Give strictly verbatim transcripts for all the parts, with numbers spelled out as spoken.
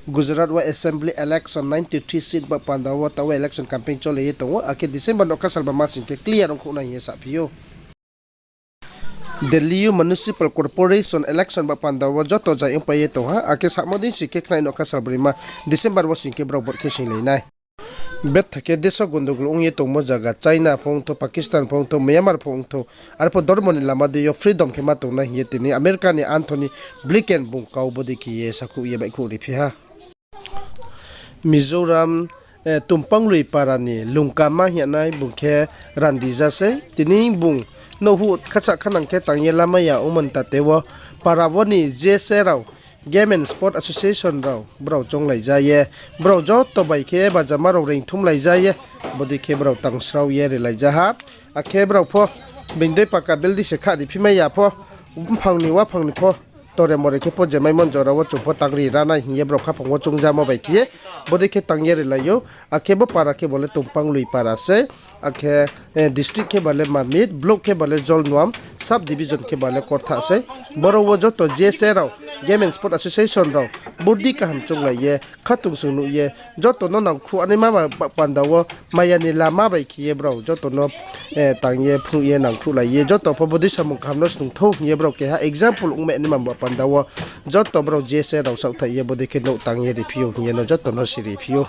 Gujarat wo assembly election ninety three seat ba panda wo taoh wo election campaign cholai ye tong ou, akhe December nouhkha salbama sing khe clear ongkhouh nai hing ye saphi ou. Delhi yo municipal corporation election ba panda wo joto jai ongpai ye tong ha, akhe samo dei sing khe khnai nouhkha salbroima December wo sing khe brao vote khe singlai nai. Betha khe deso gondogol ong ye tongmo zaga China pho ongthou, Pakistan pho ongthou, Myanmar pho ongthou, arpho dormo ni lama dei yo freedom khe ma tongnai hing ye tini America ni Antony Blinken bung kau bodei khe ye sakhouh ye baihkhouh riphi ha. Mizoram, Tumpangloi para ni Lungkama hing ye nai bung khe randija sei. Tini bung nouhhuh khacha khanang khe tang ye lamai ya ongmo ni tate wo para wo ni J S A rao, Game and Sport Association rao brao chounglai ja ye, brao joto bai khe bajama rao reingthumlai ja ye, bodei khe brao tangsrao ye rilai ja ha. Akhe brao pho being dei paka building se kha riphimai ya pho, mphang ni waphang ni pho tore more khe pho je maimo ni jora wo chung pho tangri ra nai hing ye brao khaphang wo choungjamo bai khe ye, bodei khe tang ye rilai ou. Akhe bo para khe bo le Tumpangloi para sei. Akhe district khe ba le Mamit, block khe ba le Jolnuam, sub division khe ba le Kortha sei. Boro wo joto J S A rao, Game and Sport Association rao, burdi kaham chounglai ye, khatungsung nuh ye, joto no nangkhruh anaima ba panda wo maya ni lama bai khe ye brao joto no tang ye phnuh ye nangkhruhlai ye, joto pho bodei samung kaham no snung thou hing ye brao keha example ongmai naima ba panda wo joto brao J S A rao saohthaih ye bodei khe nouh tang ye riphi ou hing ye no joto no siriphi ou.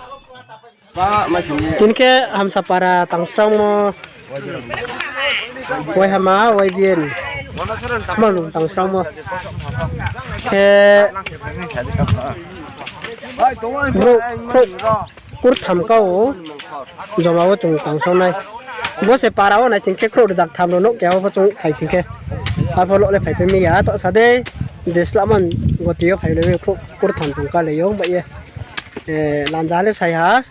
Tini khe Hamsapara tangsrangmo, Waihama, Y B N, Smalnung tangsrangmo khe brouh khrouh kurtham kau joma wo chung tangsrangnai. Bo se para wo nai sing khe khrouh rzaktham rao nouh keha wo pho chung phai sing khe. Arpho lo le phaipai mi ya, taoh sa dei je slamon goti yo phailai mi khrouh kurtham chung kalai ou, bai ye lanja le sai ha.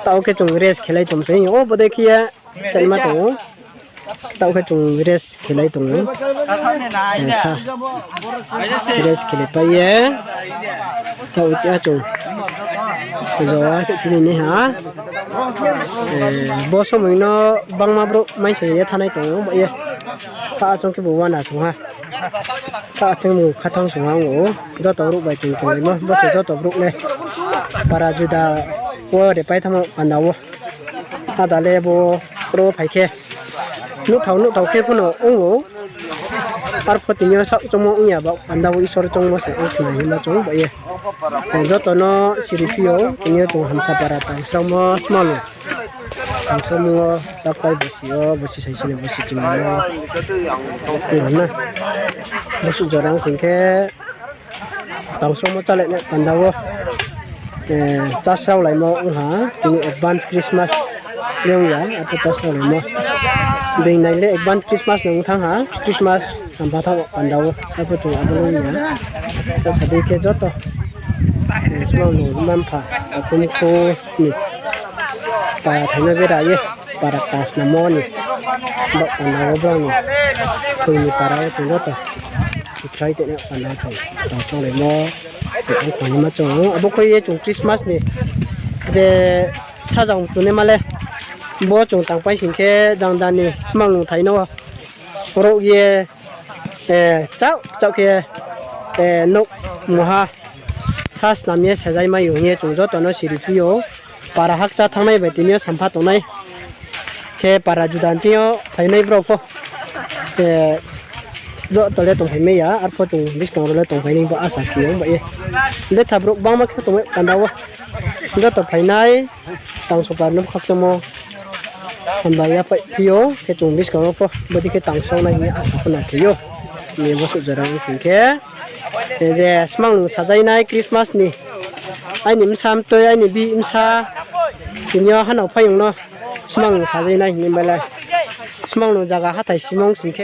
Taoh khe chung race khelai tong se hing ou, bodei khe ye saima tong ou. Taoh khe chung race khelai tong ou. Sa, race khelaipai ye. Taoh khe chung joa khe phini nai ha. Bo somoi no bangma brouh mai se ye thanai tong ou, bai ye. Kha achung khe bo uana sung ha. Kha achung bo khathang sung ha ong ou. Joto brouh bai chung tonglaimo, bo se joto brouh le para juda wo repai thanngmo panda wo. Ada le bo ro phai khe nuhthao nuhthao khe pho no ong ou. Arpho tini yo saoh choungmo ong ya ba panda wo Isor choungmo se ong khnai hima chung bai ye. Joto no siriphi ou, tini yo chung Hamsapara tangsrangmo Smalnung tangsrangmo wo tapai bosi yo, bosi saisi ni bosi chini yo. Tini na bosuh jora sing khe tangsrangmo chálai nai panda wo chásraolaimo ong ha, tini advance Christmas le ong ya, arpho chásraolaimo. Being nai le advance Christmas no ong thanng ha, Christmas sampha thanng panda wo, arpho chung abo le ong ya. Sa dei khe joto Smalnung mma-mpha, akhumkhu ni para thaino bera ye, para kasnamo ni baoh panda wo brao ni, thoi ni para wo chung joto sikhlai tongna panda chung tang chounglaimo se ong kha hima chung ou. Abo khe ye chung Christmas ni je sajang tongnaima le, bo chung tangpai sing khe jangda ni Smalnung thai no rouh ye, chaoh chaoh khe, nouh mungha sa snam ye sajai mai ou hing ye chung joto no siriphi ou. Para hakcha thanngnai bai tini yo sampha tongnai khe para juda nching yo phainai brao pho joto le tongphaimai ya, arpho chung buskang rao le tongphainai bo asa khe ong bai ye. Betha brouh bangma khe tongmai panda wo joto phainai tangsapara no khakchangmo hambai yaphaih phi ou, khe chung buskang rao pho bodei khe tangsrangnai hing ye asa pho na khe ou. Ni bosuh jora ong sing khe je Smalnung sajainai Christmas ni aini bsa mtoi, aini bihih bsa, tini yo hanao phaiyong no Smalnung sajainai hing ye bai le Smalnung zaga hathái simung sing khe